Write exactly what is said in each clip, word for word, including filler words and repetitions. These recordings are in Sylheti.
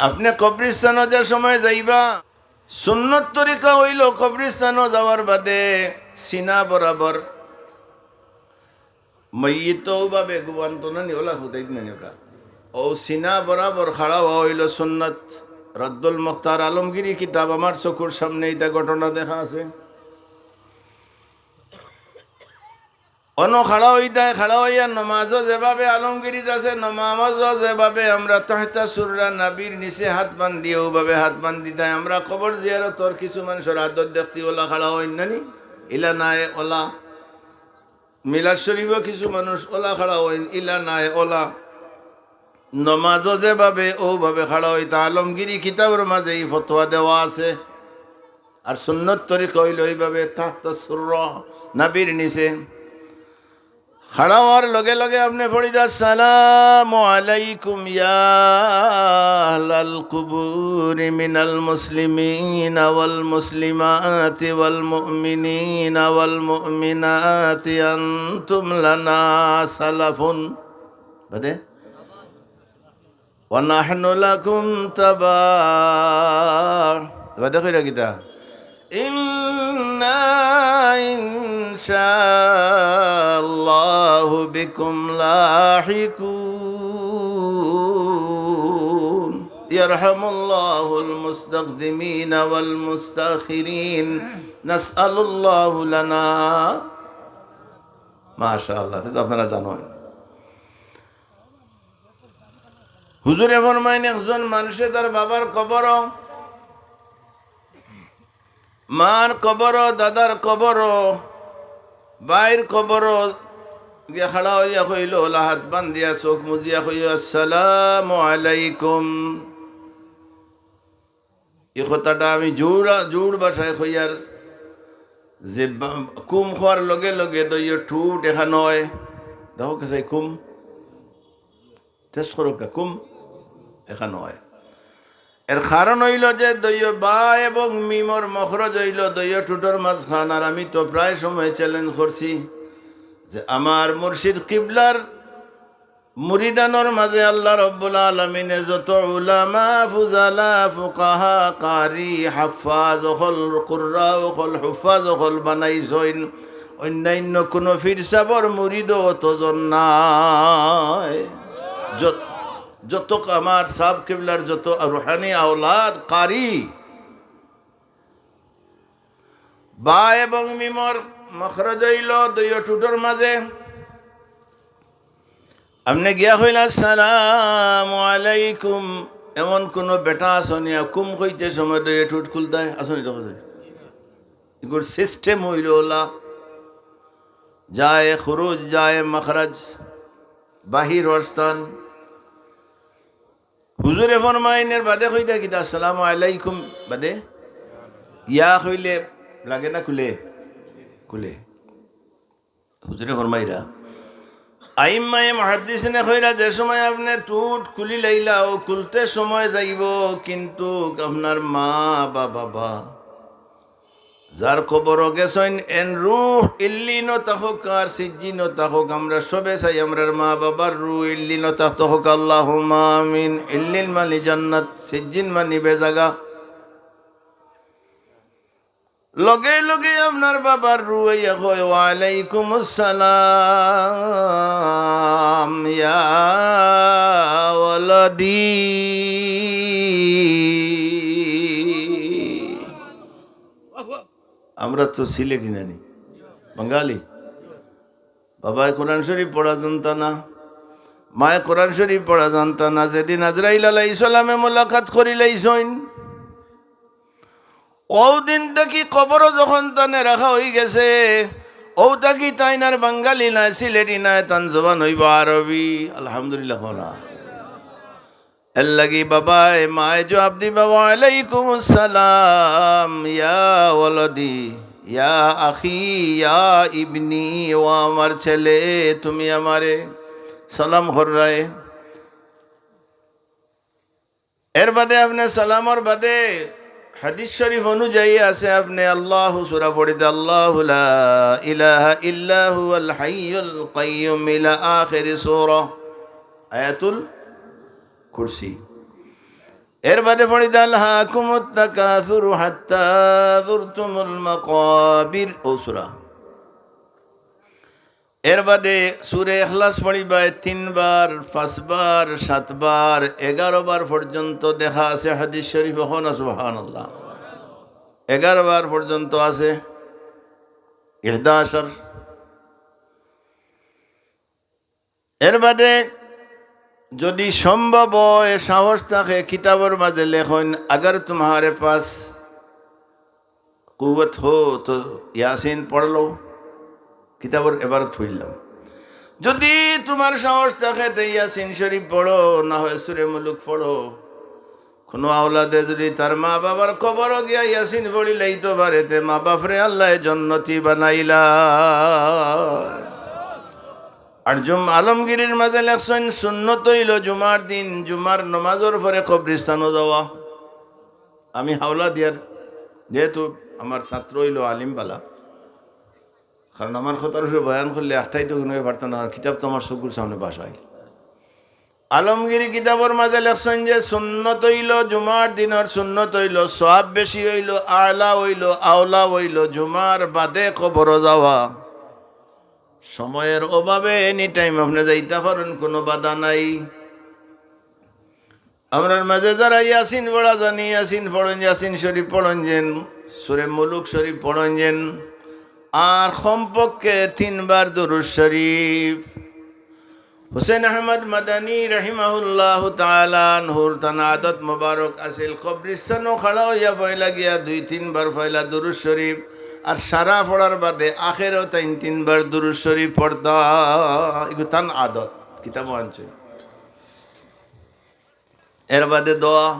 আপনে কবরিস্তানো যে সময় যাইবা, সুন্নত তরিকা অইলো কবরিস্তানো যাওয়ার বাদে সিনা বরাবর, মইয়িত অউ ভাবে ঘুমাইতো না নি, অলা হুতাইত না নি ওরা, অউ সিনা বরাবর খাড়া অওয়া অইলো সুন্নত। রদ্দুল মুখতার আলমগিরি কিতাব, আমার চকুর সামনে ইতা ঘটনা দেখা আছে। অনো খাড়া অইতায়, খাড়া অইয়া নমাজও যেভাবে আলমগিরিত আছে, নমাজও যেভাবে আমরা তাহতা সুররা নাভির নিচে হাত বান্ধিয়া অউ ভাবে হাত বান্ধিতায়। আমরা কবর জিয়ারতর কিছু মানষর আদত দেখতি অলা খাড়া অইন না নি, ইলা নায় অলা। মিলাদ শরিফও কিছু মানুষ অলা খাড়া অইন, ইলা নায় অলা। নমাজও যেভাবে অউ ভাবে খাড়া অইতা, আলমগিরি কিতাবর মাঝে ই ফতোয়া দেওয়া আছে। আর সুন্নত তরিকা অইলো অউ ভাবে তাহতা সুররা, নাভির নিচে। খাড়া অওয়ার লগে লগে আপনে পড়িতা, আসসালামু আলাইকুম ইয়া আহলাল কুবুরি মিনাল মুসলিমিনা ওয়াল মুসলিমাতি ওয়াল মুমিনিনা ওয়াল মুমিনাতি আনতুম লানা সালাফুন। বাদে? ওয়া নাহনু লাকুম তাবা। এবার দেখো এটা কিতা? ইন্না ইনশাআল্লাহু বিকুম লাহিকুন। ইয়ারহামুল্লাহুল মুস্তাকদিমিনা ওয়াল মুস্তাখিরিন। নাসআলুল্লাহু লানা। মাশাআল্লাহ, তে তো আপনারা জানইন। হুজুরে ফরমাইন, একজন মানষে তার বাবার কবরো, মার কবরো, দাদার কবরো, ভাইর কবরো গিয়া খাড়া অইয়া কইলো, অলা হাত বান্ধিয়া চোখ মুজিয়া কইও, "আসসালামু আলাইকুম।" ই কথাটা আমি জোর, জোর ভাষায় কইয়ার যে বা-, কুম কওয়ার লগে লগে দুইও ঠুট একখান অয়। দেখো কে চাই কুম? Test করো কা, কুম একখান অয়। এর কারণ অইলো যে দুইও বা এবং মিমর মখরজ অইলো দুইও ঠুটর মাঝখান। আর আমি তো প্রায় সময় challenge করছি যে আমার মুর্শিদ কিবলার মুরিদানর মাঝে আল্লাহ রব্বুল আলামিনে যত উলামা, ফুজালা, ফুকাহা, কারি, হাফফাজ অকল, কুররা অকল, হুফফাজ অকল বানাইছইন, অইন্যাইন্য কুনু পীর সাবর মুরিদও অতজন নাই। যত, যত আমার সাব কিবলার যত রুহানি আওলাদ, কারি, বা এবং মিমর মখরজ অইলো দুইও ঠুটর মাঝে। আপনে গিয়া কইলা, "আসসালামু আলাইকুম।" এমন কুনু বেটা আছনি, কুম কইতে সময় দুইও ঠুট খুলতায়? আছনি তো কাছে। এগুর system অইলো অলা। যায় খুরুজ, যায় মখরজ, বাহির অওয়ার স্থান। হুজুরে ফরমাইন এর বাদে কইতা কিতা? আসসালামু আলাইকুম বাদে ইয়া কইলে লাগে না খুলে? খুলে। হুজুরে ফরমাইরা, আইম্মায়ে মুহাদ্দিসিনে কইরা, যে সময় আপনে ঠুট খুলি লাইলা, অউ খুলতে সময় যাইবো, কিন্তু আপনার মা বা বাবা যার কবরো গেছইন, এন রুহ ইল্লিনো থাকউক আর সিজ্জিনো থাকউক, আমরা সবে চাই আমরার মা বাবার রুহ ইল্লিনো থাকউক, আল্লাহুম্মা আমিন। ইল্লিন মানি জান্নাত, সিজ্জিন মানি বেজাগা। লগে লগে আপনার বাবার রুহ আইয়া কয়, "ওয়ালাইকুমুস সালাম ইয়া ওয়ালাদি।" আমরা তো সিলেটি নানি, বাঙালি। বাবায় কোরআন শরীফ পড়া জানতা না, মায়ে কোরআন শরীফ পড়া জানতা না। যেদিন আজরাইল আলাইহিস সালামে মোলাকাত করিলাইছইন, অউ দিন থাকি কবরো যখন তানে রাখা অইগেছে, অউ থাকি তাইন আর বাঙালি নায়, সিলেটি নায়, তান জবান অইবো আরবি। আলহামদুলিল্লাহ কও না। এরলাগি বাবায়, মায়ে জুয়াব দিবা, "ওয়ালাইকুমুস সালাম, ইয়া ওয়ালাদি, ইয়া আখি, ইয়া ইবনি, ও আমার ছেলে, তুমি আমারে সালাম কররায়।" এর বাদে আপনে সালামর বাদে হাদিস শরীফ অনুযায়ী আছে, আপনে আল্লাহু সূরা পড়িতা, "আল্লাহু লা ইলাহা ইল্লা হুয়াল হাইয়ুল কাইয়্যুম" ইলা আখিরি সূরা, আয়াতুল কুরসি। এর বাদে পড়ি দে, "আলহাকুমুত তাকাসুরু হাত্তা যুরতুমুল মাকাবির", অউ সূরা। এর বাদে সূরা ইখলাস পড়িবায় তিনবার, পাঁচবার, সাতবার, এগারো বার পর্যন্ত দেখা আছে হাদিস শরীফো। কও না সুবহানাল্লাহ। এগারো বার পর্যন্ত আছে। ইহদা আশার। এর বাদে যদি সম্ভব অয়, সাহস থাকে, কিতাবর মাঝে লেখইন, "আগর তুমহারে পাস কুওয়ত হো তো ইয়াসিন পড় লো।" কিতাবর এবারত পড়লাম। যদি তুমার সাহস থাকে, তে ইয়াসিন শরীফ পড়ো, না হয় সূরা মুলুক পড়ো। কুনু আওলাদে যদি তার মা বাবার কবরো গিয়া ইয়াসিন পড়িলাইতো পারে, তে মা বাপরে আল্লায় জন্নতি বানাইলা। আর জুম-, আলমগিরির মাঝে লেখছইন, সুন্নত অইলো জুমার দিন, জুমার নমাজর পরে কবরিস্তানো যাওয়া। আমি হাওলা দিয়ার, যেহেতু আমার ছাত্র অইলো আলিম বালা, কারণ আমার কথার উপরে বয়ান করলে একটাই তো কুনু পারতো না, আর কিতাব তো আমার চকুর সামনে ভাসায়। আলমগিরি কিতাবর মাঝে লেখছইন যে সুন্নত অইলো, জুমার দিনর সুন্নত অইলো, সওয়াব বেশি অইলো, আলা অইলো, আওলা অইলো, জুমার বাদে কবরো যাওয়া। সময়র অভাবে any time আপনে যাইতা পারইন, কুনু বাধা নাই। আমরার মাঝে যারা ইয়াসিন পড়া জানি, ইয়াসিন পড়ইন, ইয়াসিন শরীফ পড়ইন যেন, সূরা মুলুক শরীফ পড়ইন যেন, আর কমপক্ষে তিনবার দুরূদ শরীফ। হুসেন আহমদ মাদানী রাহিমাহুল্লাহু তাআলা আনহুর তান আদত মোবারক আছিল, কবরিস্তানো খাড়া অইয়া পয়লা গিয়া দুই তিনবার পয়লা দুরূদ শরীফ, আর সারা পড়ার বাদে আখেরো তাইন তিনবার দুরূদ শরীফ পড়তা। ইগু তান আদত, কিতাবো আনছে। এর বাদে দোয়া।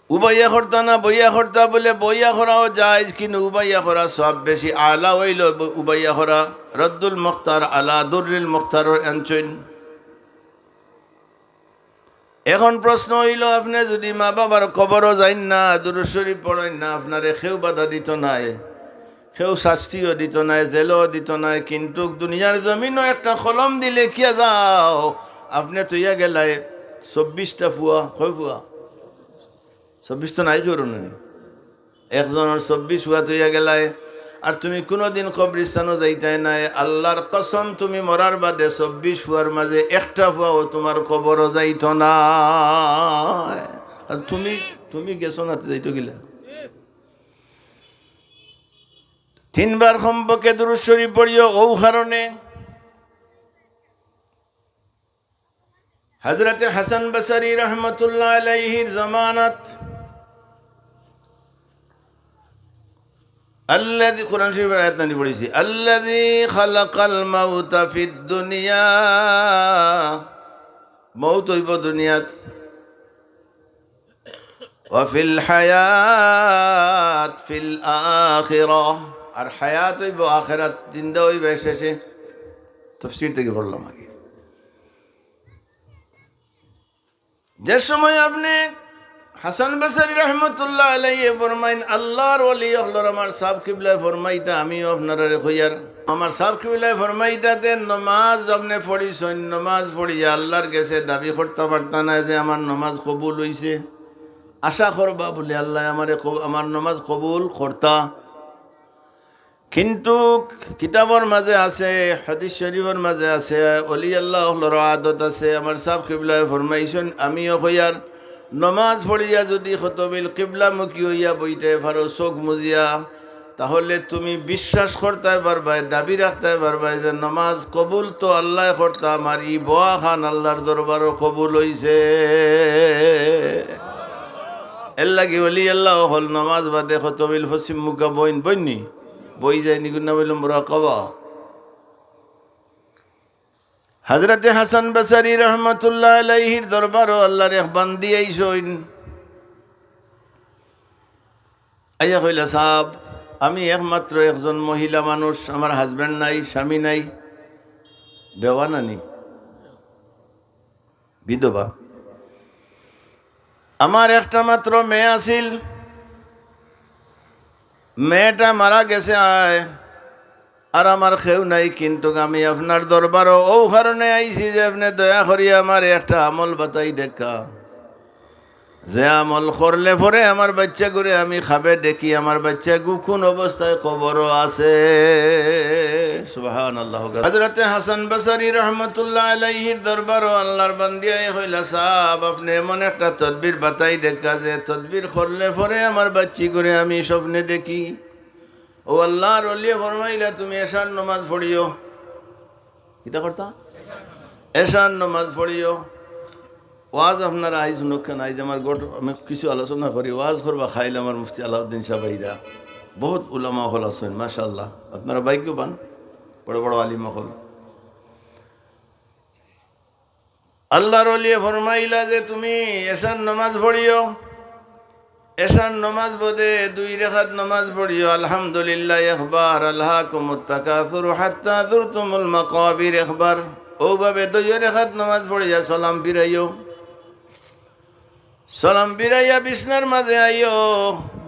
উবাইয়া করতা না বইয়া করতা? বলে, বইয়া করাও জায়েজ, কিন্তু উবাইয়া করা সওয়াব বেশি। আলা অইলো ব-, উবাইয়া করা। রদ্দুল মুখতার আলা দুররিল মুখতারর আনছইন। এখন প্রশ্ন অইলো, আপনে যদি মা বাবার কবরো যাইন না, দুরূদ শরীফ পড়ইন না, আপনারে কেউ বাধা দিতো নায়। কেউ শাস্তিও দিতো নায়, জেলও দিতো নায়, কিন্তু দুনিয়ার জমিনো একটা কলম দিলে কিয়া যাও, আপনে থইয়া গেলায় চব্বিশটা ফুয়া, কয় ফুয়া? চব্বিশ তো নাই কেউর নি? একজনর চব্বিশ ফুয়া থইয়া গেলায়, আর তুমি কুনুদিন কবরিস্তানো যাইতায় নায়। আল্লার কসম, তুমি মরার বাদে চব্বিশ ফুয়ার মাঝে একটা ফুয়াও তুমার কবরো যাইতো নায়। আর তুমি, তুমি গেছো না, তে যাইতো কিলা? তিনবার কমপক্ষে দুরূদ শরীফ পড়িও। অউ কারণে হযরতে হাসান বসরি রহমতুল্লাহ আলাইহির জমানাত আল্লাযী, কোরআন শরীফর আয়াত নানি পড়ছি, "আল্লাযী খালাকাল মাউতা ফিদ দুনিয়া", মউত অইবো দুনিয়াত, "ওয়া ফিল হায়াত ফিল আখিরাহ", আর হায়াত অইবো আখিরাত, জিন্দা অইবো শেষে। তাফসীর থাকি পড়লাম আগে। যে সময় আপনে হাসান বসরি রহমতুল্লাহ আলাইহি ফরমাইন, আল্লার ওলি অকলর আমার সাব কিবলায় ফরমাইতা, আমিও আপনারারে কইয়ার, আমার সাব কিবলায় ফরমাইতা যে নমাজ আপনে পড়িছইন, নমাজ পড়িয়া আল্লার গেছে দাবি করতা পারতা নায় যে আমার নমাজ কবুল অইছে। আশা করবা বুলে আল্লায় আমারে কব-, আমার নমাজ কবুল করতা। কিন্তু কিতাবর মাঝে আছে, হাদিস শরীফর মাঝে আছে, ওলি আল্লাহ অকলর আদত আছে। আমার সাব কিবলায় ফরমাইছইন, আমিও কইয়ার, নমাজ পড়িয়া যদি কতবিল কিবলামুখী অইয়া বইতায় পারো চউখ মুজিয়া, তাহলে তুমি বিশ্বাস করতায় পারবায়, দাবি রাখতায় পারবায় যে নমাজ কবুল তো আল্লায় করতা, আমার ই বওয়াখান আল্লার দরবারো কবুল অইছে। এরলাগি ওলি আল্লাহ অকল নমাজ বাদে কতবিল পশ্চিম মুখা বইন, বইননি? বই যায়নি, গুন্না বইল মুরাকাবা। হযরতে হাসান বসরি রহমতুল্লাহ আলাইহির দরবারো আল্লার এক বান্দি আইছইন। আইয়া কইলা, "সাব, আমি একমাত্র একজন মহিলা মানুষ, আমার husband নাই, স্বামী নাই।" বেওয়া নানি? বিধবা। "আমার একটা মাত্র মেয়ে আছিল, মেয়েটা মারা গেছে, আয়, আর আমার কেউ নাই, কিন্তু আমি আপনার দরবারো অউ কারণে আইছি যে আপনে দয়া করিয়া আমারে একটা আমল বাতাই দেউক্কা।" যে আমল করলে পরে আমার বাচ্চাগুরে আমি খাবে দেখি, আমার বাচ্চাগু কোন অবস্থায় কবরো আছে। সুবহানাল্লাহ। হযরতে হাসান বসরি রহমতুল্লাহ আলাইহির দরবারো আল্লাহর বান্দিয়ে কইলা, "সাব, আপনে এমন একটা তদবির বাতাই দেউক্কা যে তদবির করলে পরে আমার বাচ্চিগুরে আমি স্বপ্নে দেখি।" ও আল্লাহর ওলিয়ে ফরমাইলা, "তুমি এশার নমাজ পড়িও।" কিতা করতা? এশার নমাজ পড়িও। ওয়াজ আপনারা আইজ হুনউক্কা, আইজ আমার গট-, আমি কিছু আলোচনা করি, ওয়াজ করবা খাইল আমার মুফতি আলাউদ্দিন সাহেব আইরা। বহুত উলামা অকল আছইন, মাশাআল্লাহ। আপনারা ভাগ্যবান, বড় বড় আলিম অকল। আল্লাহর ওলিয়ে ফরমাইলা যে, "তুমি এশার নমাজ পড়িও, এশার নমাজ বাদে দুই রেখাত নমাজ পড়িও, আলহামদুলিল্লাহ একবার, আলহাকুমুত তাকাসুরু হাত্তা যুরতুমুল মাকাবির একবার।" অউ ভাবে দুই রেখাত নমাজ পড়িয়া সালাম ফিরাইও। সালাম ফিরাইয়া বিছনার মাঝে আইও।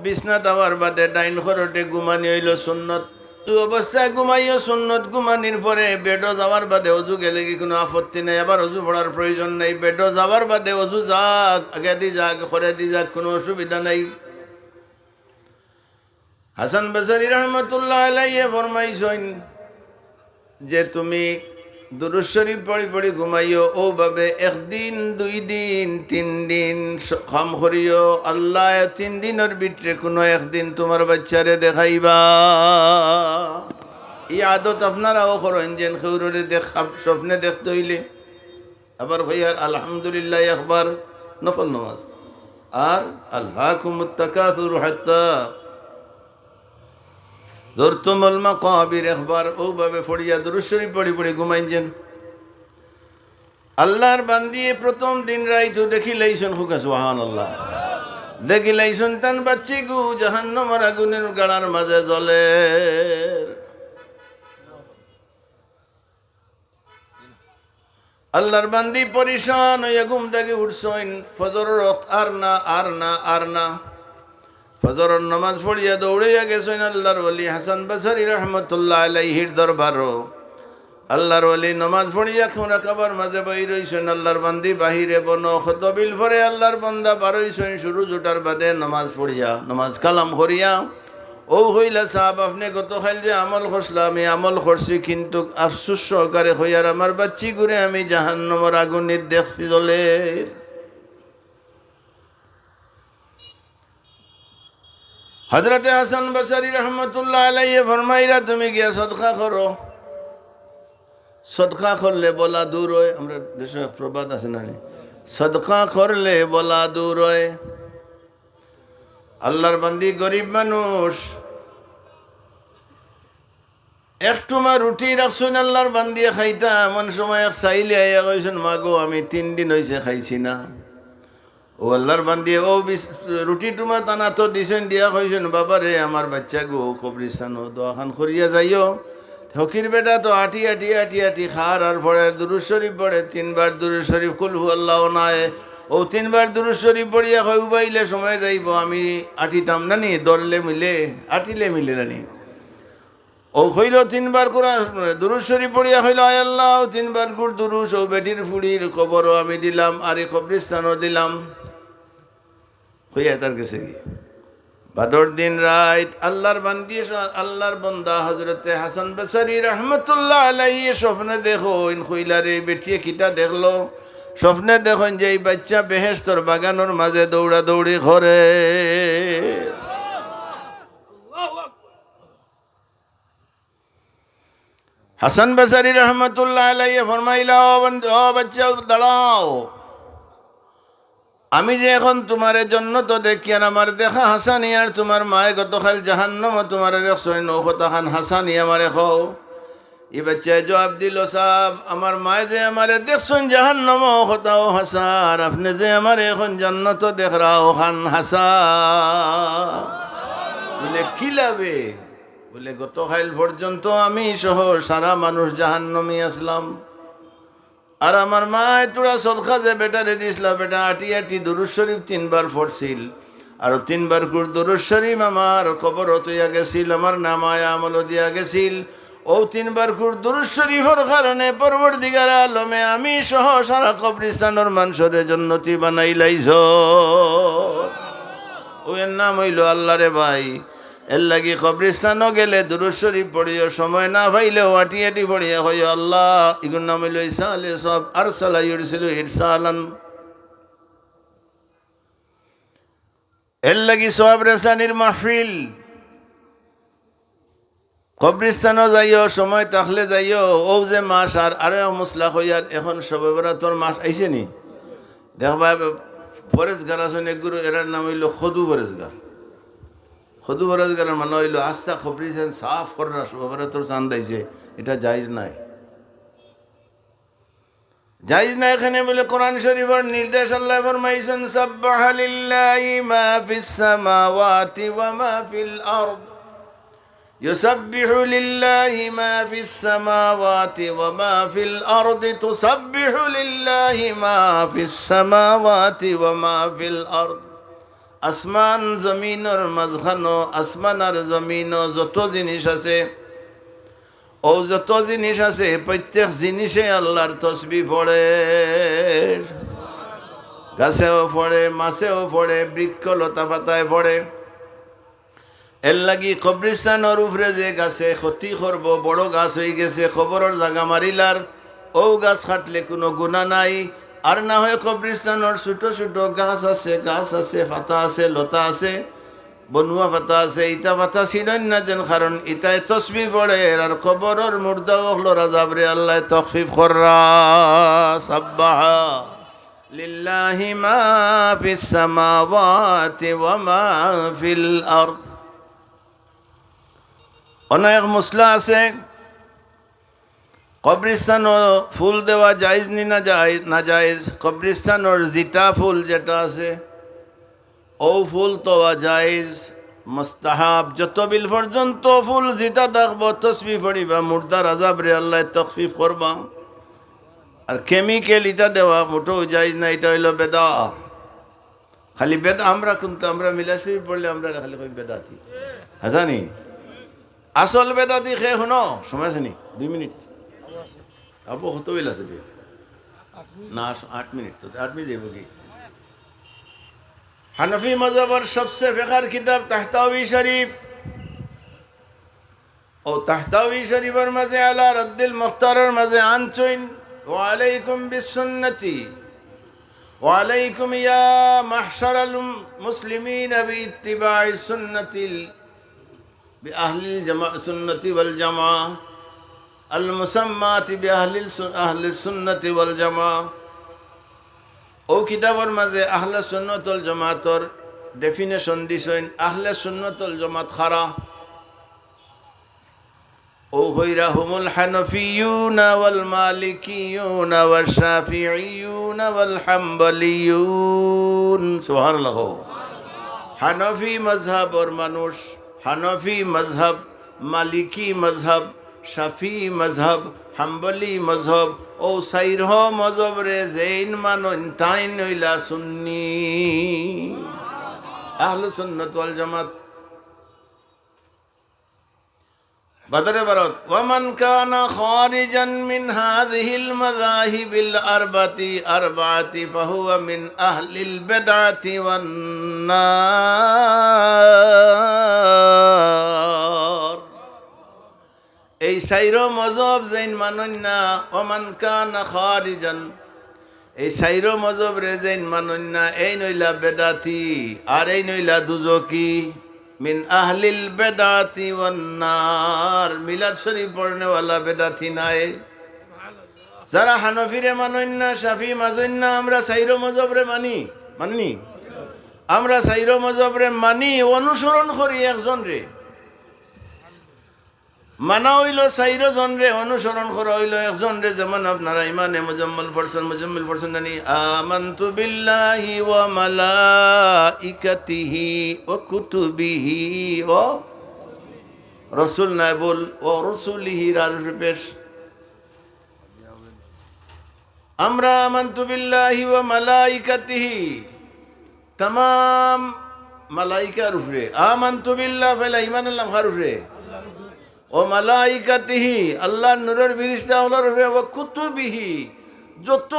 বিছনাত আওয়ার বাদে ডাইন খরটে ঘুমানি অইলো সুন্নত। অউ অবস্থায় ঘুমাইও সুন্নত। ঘুমানির পরে বেডো যাওয়ার বাদে অজু গেলেগি কুনু আপত্তি নাই, আবার অজু পড়ার প্রয়োজন নাই। বেডো যাওয়ার বাদে অজু যাউক, আগেদি যাউক, পরেদি যাউক, কুনু অসুবিধা নাই। হাসান বসরি রহমতুল্লাহ আলাইহি ফরমাইছইন যে, "তুমি দুরুদ শরিফ পড়ি পড়ি ঘুমাইও, অউ ভাবে একদিন, দুই দিন, তিন দিন স-, কাম করিও, আল্লায় তিন দিনর ভিতরে কুনু একদিন তুমার বাচ্চারে দেখাইবা।" ই আদত আপনারাও করইন, যেন কেউররে দেখ-, আপ-, স্বপ্নে দেখতে অইলে আবার কইয়ার আলহামদুলিল্লাহ একবার, নফল নমাজ। আর আলহাকুমুত তাকাসুরু হাত্তা যুরতুমুল মাকাবির একবার, অউ ভাবে পড়িয়া দুরুদ শরিফ পড়ি পড়ি ঘুমাইন যেন। আল্লাহর বান্দিয়ে প্রথম দিন রাইতো দেখিলাইছইন, কউক্কা সুবহানাল্লাহ। দেখিলাইছইন তান বাচ্চিগু জাহান্নামর আগুনর গাড়ার মাঝে জ্বলের। আল্লাহর বান্দি পরেশান অইয়া ঘুম থাকি উঠছইন, ফজরর ওয়াক্ত আর না, আর না, আর না। ফজরর নমাজ পড়িয়া দৌড়াইয়া গেছইন আল্লাহর ওলি হাসান বসরি রহমতুল্লাহ আলাইহির দরবারো। আল্লাহর ওলি নমাজ পড়িয়া মুরাকাবার মাঝে বই রইছইন, আল্লাহর বান্দি বাহিরে বনো। খতবিল পরে আল্লাহর বান্দা বারইছইন, সুরুজ উঠার বাদে নমাজ পড়িয়া, নমাজ কালাম করিয়া। অউ কইলা, "সাব, আপনে গতকাইল যে আমল করছলা, আমি আমল করছি, কিন্তুক আফসুস সহকারে কইয়ার আমার বাচ্চিগুরে আমি জাহান্নামর আগুনিত দেখছি জ্বলের।" হযরতে হাসান বসরি রহমতুল্লাহ আলাইহি ফরমাইরা, "তুমি গিয়া সদকা করো, সদকা করলে বলা দূর অয়।" আমরার দেশো এক প্রবাদ আছে না নি, "সদকা করলে বলা দূর অয়।" আল্লাহর বান্দি গরিব মানুষ, এক টুমা রুটি রাখছইন আল্লাহর বান্দিয়ে খাইতা, এমন সময় এক সাইলে আইয়া কইছইন, "মা গো, আমি তিন দিন অইছে খাইছি না।" অউ আল্লাহর বান্দিয়ে অউ বিস-, রুটি টুমা তান আতো দিছইন, দিয়া কইছইন, "বাবারে, আমার বাচ্চাগু কবরিস্তানো দোয়াখান করিয়া যাইও।" ফকির বেটা তো আটি, আটি, আটি, আটি খার আর পড়ের, দুরুদ শরিফ পড়ে, তিনবার দুরুদ শরিফ, কুল হু আল্লাহ নায়। অউ তিনবার দুরুদ শরিফ পড়িয়া কয়, "উবাইলে সময় যাইবো, আমি আটিতাম না নি, দৌড়লে মিলে, আটিলে মিলে না নি।" অউ কইলো তিনবার কুরআন, দুরুদ শরিফ পড়িয়া কইলো, "আয় আল্লাহ, অউ তিনবার কুর দুরুদ, অউ বেটির ফুড়ির কবরো আমি দিলাম, আর ই কবরিস্তানো দিলাম।" কইয়া তার গেছে গি। বাদর দিন রাইত আল্লাহর বান্দি, আল্লাহর বান্দা হযরতে হাসান বসরি রহমতুল্লাহ আলাইহি স্বপ্নে দেখইন, কইলা, "রে বেটিয়ে কিতা দেখলো?" স্বপ্নে দেখইন যে ই বাচ্চা বেহেশতর বাগানর মাঝে দৌড়াদৌড়ি করে। হাসান বসরি রহমতুল্লাহ আলাইহি ফরমাইলা, "ও বন্ধু, ও বাচ্চা, দাঁড়াও। আমি যে এখন তুমারে জন্নতো দেখি, আর আমার দেখা হাসানি, আর তুমার মায়ে গতকাইল জাহান্নামো তুমারে দেখছইন, অউ কথাখান হাসানি আমারে কও।" ই বাচ্চায় জুয়াব দিলো, "সাব, আমার মায়ে যে আমারে দেখছইন জাহান্নামো, অউ কথাও হাছা, আর আপনে যে আমারে এখন জন্নতো দেখরা, অখান হাছা।" বুলে, "কিলাবে?" বুলে, "গতকাইল পর্যন্ত আমি সহ সারা মানুষ জাহান্নামী আছলাম। আর আমার মায়ে থুড়া সদকা যে বেটারে দিছলা, বেটা আটি আটি দুরুদ শরিফ তিনবার পড়ছিল। আর তিনবার কুর দুরুদ শরিফ আমার কবরো থইয়া গেছিল, আমার নামায়ে আমলো দিয়া গেছিল। অউ তিনবার কুর দুরুদ শরিফর কারণে পরওয়ারদিগার আলমে আমি সহ সারা কবরিস্তানর মানষরে জন্নতি বানাইলাইছইন। অউ এর নাম অইলো আল্লাহ রে ভাই। এরলাগি কবরিস্তানো গেলে দুরুদ শরিফ পড়িও, সময় না পাইলেও আটি আটি পড়িয়া কইও, "আল্লাহ, ইগুর নাম অইলো ইসালে সওয়াব, আরসালা ইউরসিলু ইরসালান।" এরলাগি সওয়াব রেসানির মাহফিল। কবরিস্তানো যাইও, সময় থাকলে যাইও। অউ যে মাস আর আরো এক মসলা কইয়ার, এখন শবে বরাতর মাস আইছে নি? দেখবা, পরেজগার আছইন এক গুরু, এরার নাম অইলো খদু পরেজগার। খদু পরেজগারর মানে অইলো আস্তা কবরিস্তান সাফ কররা, শবে বরাতর চান্দ আইছে, ইটা জায়েজ নায়। জায়েজ না এখানে বলে কোরআন শরিফর নির্দেশ আল্লায় ফরমাইছইন, "সাব্বাহা লিল্লাহি মা ফিস সামাওয়াতি ওয়া মা ফিল আরদ। ইউসাব্বিহু লিল্লাহি মা ফিস সামাওয়াতি ওয়া মা ফিল আরদি, তুসাব্বিহু লিল্লাহি মা ফিস সামাওয়াতি ওয়া মা ফিল আরদ।" আসমান জমিনর মাঝখানো, আসমান আর জমিনো যত জিনিস আছে, অউ যত জিনিস আছে, প্রত্যেক জিনিসে আল্লার তসবি পড়ে। গাছেও পড়ে, মাছেও পড়ে, বৃক্ষ লতা পাতায় পড়ে। এরলাগি কবরিস্তানর উপরে যে গাছে ক্ষতি করবো, বড় গাছ অইগেছে, কবরর জাগা মারিলার, অউ গাছ কাটলে কুনু গুনা নাই। আর না হয় কবরিস্তানর ছুটো ছুটো গাছ আছে, গাছ আছে, পাতা আছে, লতা আছে, বনুয়া পাতা আছে, ইতা পাতা ছিড়ইন না যেন, কারণ ইতায় তসবি পড়ের, আর কবরর মুর্দা অকলর আজাবরে আল্লায় তখফিফ কররা। সাব্বাহা লিল্লাহি মা ফিস সামাওয়াতি ওয়া মা ফিল আরদ। অনেক মসলা আছে, কবরিস্তানো ফুল দেওয়া জায়েজ নি না জায়েজ, না জায়েজ? কবরিস্তানর জিতা ফুল যেটা আছে, অউ ফুল তোয়া জায়েজ, মুস্তাহাব। যত বিল পর্যন্ত ফুল জিতা থাকবো, তসবি পড়িবা, মুর্দার আজাবরে আল্লায় তখফিফ করবা। আর কেমিক্যাল ইতা দেওয়া মোটেও জায়েজ না, ইটা অইলো বেদা। খালি বেদ-, আমরা কিন্তু, আমরা মিলাদ শরিফ পড়লে আমরা খালি কই বেদাতি। হাছানি? আসল বেদাতি কে হুনো, সময় আছে নি? দুই মিনিট। আবু কত বিল আছে দিয়া? না, আট মিনিট তো, আট মিনিট যাইবো কি? হানাফি মাযহাবর সবচে ফেকার কিতাব তাহতাবী শরিফ। অউ তাহতাবী শরিফর মাঝে আলা রদ্দিল মুখতারর মাঝে আনছইন, "ওয়ালাইকুম বিসুন্নতি, ওয়ালাইকুম ইয়া মাহশারাল মুসলিমিন বিইত্তিবাই সুন্নতিল, বিআহলিল জামা-, সুন্নতি ওয়াল জামা, আল মুসাম্মাতি বিআহলিল সু-, আহলিস সুন্নতি ওয়াল জামা।" অউ কিতাবর মাঝে আহলে সুন্নত ওয়াল জামাতর definition দিছইন, আহলে সুন্নত ওয়াল জামাত কারা? অউ কইরা, "হুমুল হানাফিয়ুনা ওয়াল মালিকিয়ুনা ওয়াশ শাফিইয়ুনা ওয়াল হাম্বলিয়ুন।" সুবহানাল্লাহ। হানাফি মাযহাবর মানুষ, হানাফি মাযহাব, মালিকি মাযহাব, শাফি মাযহাব, হাম্বলি মাযহাব, অউ চাইর মাযহাবরে যেইন মানইন তাইন অইলা সুন্নি। আহলে সুন্নত ওয়াল জামাত। বাদরে বারত, "ওয়ামান কানা খারিজান মিন হাযিহিল মাযাহিবিল আরবাতি, আরবাতি ফাহুয়া মিন আহলিল বিদআতি ওয়ান নার।" এই চাইরো মজহব যেইন মানইন না, "ওয়ামান কানা খারিজান", এই চাইরো মজহবরে যেইন মানইন না, এইন অইলা বেদাতি, আর এইন অইলা দুজকি, মিন আহলিল বেদাতি ওয়ান নার। মিলাদ শরিফ পড়নেওয়ালা বেদাতি নায়। যারা হানাফিরে মানইন না, শাফি মানইন না, আমরা চাইরো মজহবরে মানি, মানি? আমরা চাইরো মজহবরে মানি, অনুসরণ করি একজনরে। মানা অইলো চাইরো জনরে, অনুসরণ করা অইলো একজনরে। যেমন আপনারা ইমানে মুজাম্মল পড়ছইন, মুজাম্মিল পড়ছইন জানি, "আমানতু বিল্লাহি ওয়া মালাইকাতিহি ওয়া কুতুবিহি ওয়া", রসুল নায় বল, "ওয়া রুসুলিহি" রার পেশ। আমরা "আমানতু বিল্লাহি ওয়া মালাইকাতিহি", তামাম মালাইকার উপরে। "আমানতু বিল্লাহ", পয়লা ইমান আনলাম কার উপরে? ও মালাইকাতিহি, আল্লাহর নূরের ফিরিস্তা অকলর উপরে, ও কুতুবিহি, যত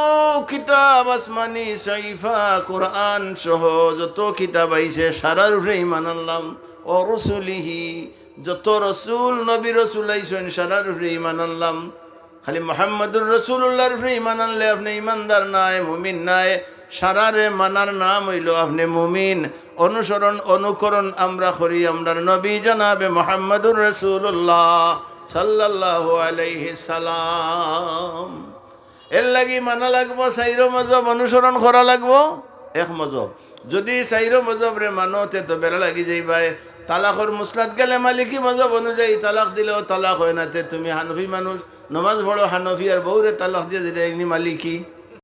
কিতাব আসমানি, সাইফা, কোরআন সহ যত কিতাব আইছে, সারার উপরে ইমান আনলাম। ও রুসুলিহি, যত রসুল, নবী, রসুল আইছইন, সারার উপরে ইমান আনলাম। খালি মুহাম্মাদুর রাসূলুল্লাহর উপরে ইমান আনলে আপনে ইমানদার নায়, মুমিন নায়। সারারে মানার নাম অইলো আপনে মুমিন। অনুসরণ, অনুকরণ আমরা করি আমরার নবী জনাবে মুহাম্মাদুর রাসূলুল্লাহ সাল্লাল্লাহু আলাইহি সাল্লাম। এর লাগি মানা লাগবো চাইরো মজহব, অনুসরণ করা লাগবো এক মজহব। যদি চাইরো মজহবরে মানো, তে তো বেড়া লাগি যাইবায়। তালাকর মসলাত গেলে মালিকি মজহব অনুযায়ী তালাক দিলেও তালাক অয় না, তে তুমি হানফি মানুষ, নমাজ পড়ো হানফি, আর বউরে তালাক দিয়া দিলে ইনি মালিকি।